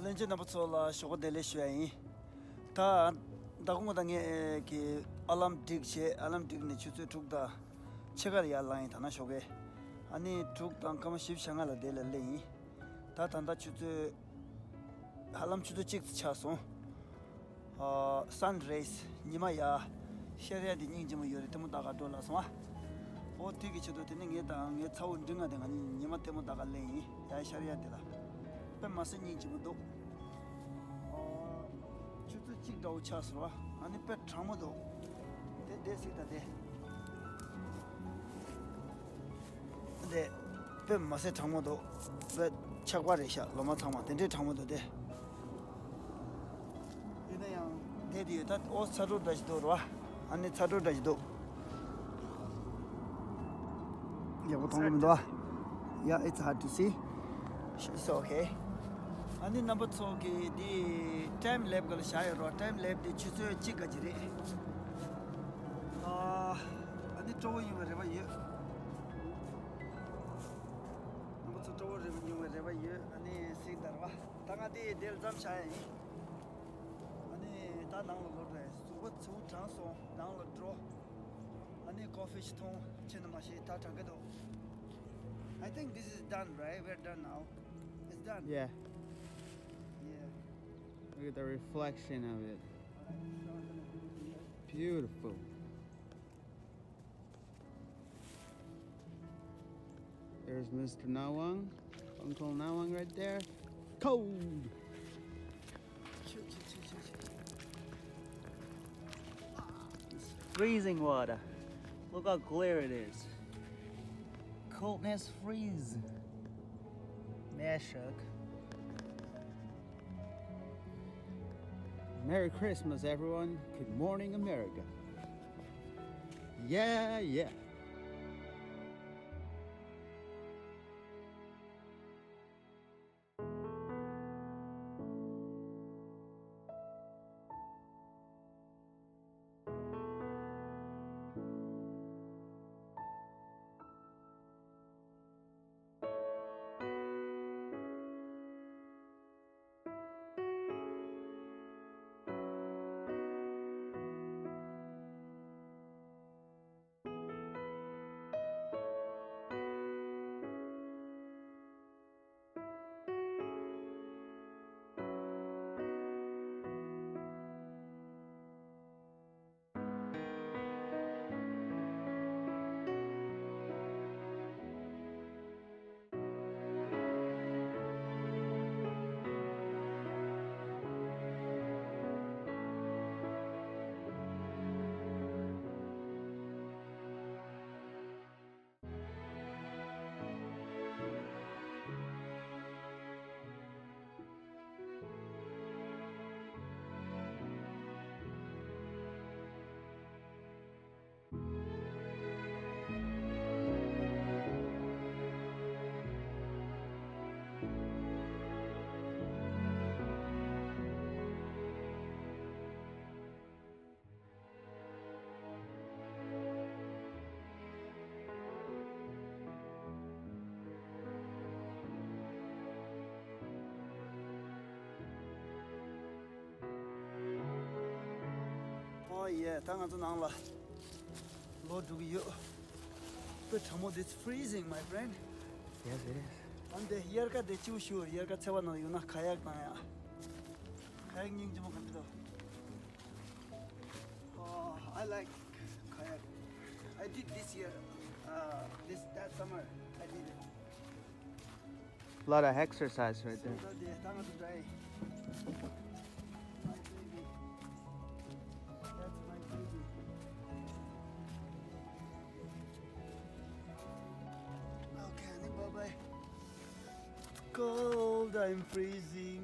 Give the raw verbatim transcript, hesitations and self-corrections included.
ལྷན་རྒྱས་རྣམ་པ་ཚོ་ལ་ཞོགས་པ་བདེ་ལེགས་ཞུ་ཡ་ཡིན། ད་ད་གུང་ད་ངས་ཀྱི་ཨ་ལམ་སྒྲིག་བྱས། ཨ་ལམ་སྒྲིག་ནས་ཆུ་ཚོད་དྲུག་དང་ཕྱེད་ཀར་ཡར་ལངས་ཡིན། ད་ན་ཞོགས་ཀས། ཨ་ནི་དྲུག་དང་སྐར་མ་བཞི་བཅུ་ཞེ་ལྔ་ལ་དེ་ལ་སླེབས་ཡིན། ད་ད་ལྟ་ཆུ་ཚོད་ཧ་ལམ་ཆུ་ཚོད་གཅིག་ཙམ་ཆགས་སོང་། ཨ། སན་རེས། ཉི་མ་ཡ་ཤར་ཡ་དེ་སྙིང་རྗེ་མོ་ཡོད་རེད། ལྟད་མོ་ལྟ་ག་འགྲོ་ལབ་སོང་ཨ། ཨོ་དེ་གི་ཆེད་དུ་དེ་ནི་ངས་དང་ངའི་ཚ་བོ་འབྲིང་ང་དེ་ང་གཉིས་ཉི་མ་ལྟད་མོ་ལྟ་ག་སླེབས་ཡིན། ཡ་ཤར་ཡ་དེ་ལ། དཔེ་མ་སྲིད་སྙིང་རྗེ་མོ་འདུག་ཨོ། ཆུ་ཚོད་གཅིག་འདྲ་བོ་ཆགས་སོང་བ། ཨ་ནི་དཔེ་གྲང་མོ་འདུག་དེ་དེ་སྲིད་ད་དེ། དེ་དཔེ་མ་སྲིད་གྲང་མོ་འདུག་དཔེ་ཆགས་པ་རེད་ཤག་ལོ་མ་ཚང་མ་དེ་འདྲའི་གྲང་མོ་འདུག་དེ། ཡིན་ན་ཡང་བསྡད་དེ་ཡོད། ད་ཨོ་ཚ་དྲོད་འདྲ་ཞིག་འདུག་ར། ཨ་ནི་ཚ་དྲོད་འདྲ་ཞིག་འདུག་ཡག་པོ་མཐོང་གི་མི་འདུག་ཨ། Yeah, it's hard to see. It's okay. ཨ་ནི་རྣམ་པ་ཚོ་གི་འདི་ཊའིམ་ལེབ་ག་ལ་བཞག་ཡོད་ར། ཊའིམ་ལེབ་འདི་ཆུ་ཚོད་གཅིག་ག་ཅིག་རེད། ཨ། ཨ་ནི་སྤྲོ་བོ་ཡོང་བའི་རེ་བ་ཡོད། རྣམ་པ་ཚོ་སྤྲོ་བོ་རེ་བ་ཡོང་བའི་རེ་བ་ཡོད། ཨ་ནི་སིག་དར་བ། ད་ང་དེ་དེར་མཚམས་བཞག་ཡ་ཡིན། ཨ་ནི་ད་ནང་ལ་ལོག་འགྲོ་ཡ། གཟུགས་པོ་ཚིའུ་གྲང་སོང་། ནང་ལ་འགྲོ། ཨ་ནི་ཀོ་ཕི་ཞིག་འཐུང་། ཕྱིན་ན་མ་ཤེས། ད་གྲང་གི་འདུག I think this is done, right? We're done now. It's done. Yeah. Yeah. Look at the reflection of it. Beautiful. There's Mister Nawang, Uncle Nawang right there. Cold! It's freezing water. Look how clear it is. Coldness freeze. Mashuk. Merry Christmas, everyone. Good morning, America. Yeah, yeah. Oh yeah, ད་ང་ཚོ་ནང་ལ་ལོག་འགྲོ་གི་ཡོད། དཔེ་གྲང་མོ། It's freezing, my friend. Yes, it is. ཨ་འདི་དབྱར་ཁ་དེ་སྐྱིད་པོ་ཞིག་ཡོད། དབྱར་ཁ་ཚེས་པ་ནང་ཡོང་ན་ཁ་ཡག་བཏང་ཡ། ཁ་ཡག་སྙིང་རྗེ་མོ་ག་འདྲ་འདུག Oh, I like kayak. I did this year, uh, this, that summer. I did it. A lot of exercise right there. So that day, thank you, Jai. My baby. That's my baby. Okay, honey, bye-bye. Cold, I'm freezing.